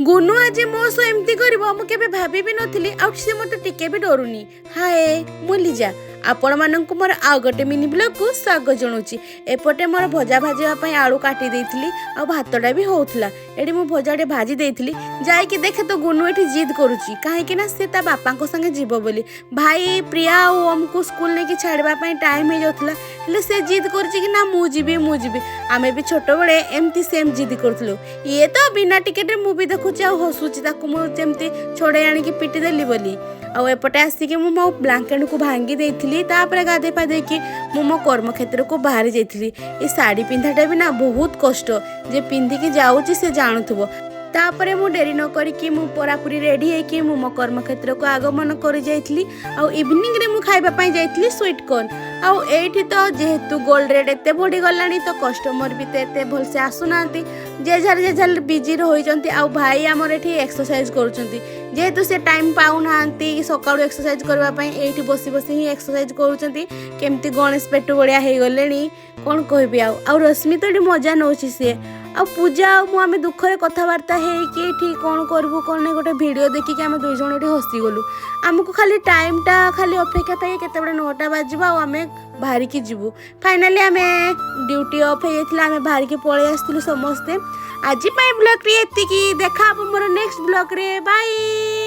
ଗୁନୁ ଆଜି ମୋ ସହ ଏମିତି କରିବ, ମୁଁ କେବେ ଭାବି ବି ନଥିଲି। ଆଉ ସେ ମୋତେ ଟିକେ ବି ଡରୁନି। ହାଏ, ମୁଁ ଲିଜା, ଆପଣମାନଙ୍କୁ ମୋର ଆଉ ଗୋଟେ ମିନି ବ୍ଲଗ୍କୁ ସ୍ୱାଗତ ଜଣାଉଛି। ଏପଟେ ମୋର ଭଜା ଭାଜିବା ପାଇଁ ଆଳୁ କାଟି ଦେଇଥିଲି ଆଉ ଭାତଟା ବି ହେଉଥିଲା। ଏଠି ମୁଁ ଭଜାଟେ ଭାଜି ଦେଇଥିଲି। ଯାଇକି ଦେଖେ ତ ଗୁନୁ ଏଠି ଜିଦ୍ କରୁଛି, କାହିଁକି ନା ସେ ତା ବାପାଙ୍କ ସାଙ୍ଗେ ଯିବ ବୋଲି। ଭାଇ ପ୍ରିୟା ଆଉ ଓମକୁ ସ୍କୁଲ ନେଇକି ଛାଡ଼ିବା ପାଇଁ ଟାଇମ୍ ହେଇଯାଉଥିଲା, ହେଲେ ସେ ଜିଦ୍ କରୁଛି କି ନା ମୁଁ ଯିବି, ମୁଁ ଯିବି। ଆମେ ବି ଛୋଟବେଳେ ଏମିତି ସେମ୍ ଜିଦ୍ କରୁଥିଲୁ। ଇଏ ତ ବିନା ଟିକେଟରେ ମୁଭି ଦେଖୁଛି ଆଉ ହସୁଛି, ତାକୁ ମୁଁ ଯେମିତି ଛଡ଼େଇ ଆଣିକି ପିଟି ଦେଲି ବୋଲି। ଆଉ ଏପଟେ ଆସିକି ମୁଁ ମୋ ବ୍ଲାଙ୍କେଟକୁ ଭାଙ୍ଗି ଦେଇଥିଲି। ତାପରେ ଗାଧେଇ ପାଧେଇକି ମୁଁ ମୋ କର୍ମକ୍ଷେତ୍ରକୁ ବାହାରି ଯାଇଥିଲି। ଏ ଶାଢ଼ୀ ପିନ୍ଧାଟା ବି ନା ବହୁତ କଷ୍ଟ, ଯେ ପିନ୍ଧିକି ଯାଉଛି ସେ ଜାଣୁଥିବ। ତାପରେ ମୁଁ ଡେରି ନ କରିକି ମୁଁ ପୁରାପୁରି ରେଡ଼ି ହେଇକି ମୁଁ ମୋ କର୍ମକ୍ଷେତ୍ରକୁ ଆଗମନ କରିଯାଇଥିଲି। ଆଉ ଇଭିନିଂରେ ମୁଁ ଖାଇବା ପାଇଁ ଯାଇଥିଲି ସୁଇଟ୍ କର୍ନ। ଆଉ ଏଇଠି ତ ଯେହେତୁ ଗୋଲ୍ଡ ରେଟ୍ ଏତେ ବଢ଼ିଗଲାଣି, ତ କଷ୍ଟମର ବି ତ ଏତେ ଭଲସେ ଆସୁନାହାନ୍ତି। ଯେଝାର ଯେଝାର ବିଜି ରହିଛନ୍ତି। ଆଉ ଭାଇ ଆମର ଏଠି ଏକ୍ସରସାଇଜ କରୁଛନ୍ତି। ଯେହେତୁ ସେ ଟାଇମ୍ ପାଉନାହାନ୍ତି ସକାଳୁ ଏକ୍ସରସାଇଜ କରିବା ପାଇଁ, ଏଇଠି ବସି ବସି ହିଁ ଏକ୍ସରସାଇଜ କରୁଛନ୍ତି। କେମିତି ଗଣେଶ ପେଟୁ ଭଳିଆ ହେଇଗଲେଣି, କ'ଣ କହିବି ଆଉ। ଆଉ ରଶ୍ମି ତ ଏଠି ମଜା ନେଉଛି ସିଏ। ଆଉ ପୂଜା ଆଉ ମୁଁ ଆମେ ଦୁଃଖରେ କଥାବାର୍ତ୍ତା ହେଇକି ଏଠି କ'ଣ କରିବୁ କ'ଣ ନାହିଁ, ଗୋଟେ ଭିଡ଼ିଓ ଦେଖିକି ଆମେ ଦୁଇ ଜଣ ଏଠି ହସିଗଲୁ। ଆମକୁ ଖାଲି ଟାଇମ୍ଟା ଖାଲି ଅପେକ୍ଷା ଥାଏ, କେତେବେଳେ 9ଟା ବାଜିବ ଆଉ ଆମେ ବାହାରିକି ଯିବୁ। ଫାଇନାଲି ଆମେ ଡ୍ୟୁଟି ଅଫ୍ ହେଇଯାଇଥିଲା, ଆମେ ବାହାରିକି ପଳେଇ ଆସିଥିଲୁ ସମସ୍ତେ। ଆଜି ପାଇଁ ବ୍ଲଗ୍ଟି ଏତିକି। ଦେଖା ହେବ ମୋର ନେକ୍ସଟ ବ୍ଲଗ୍ରେ। ବାଇ।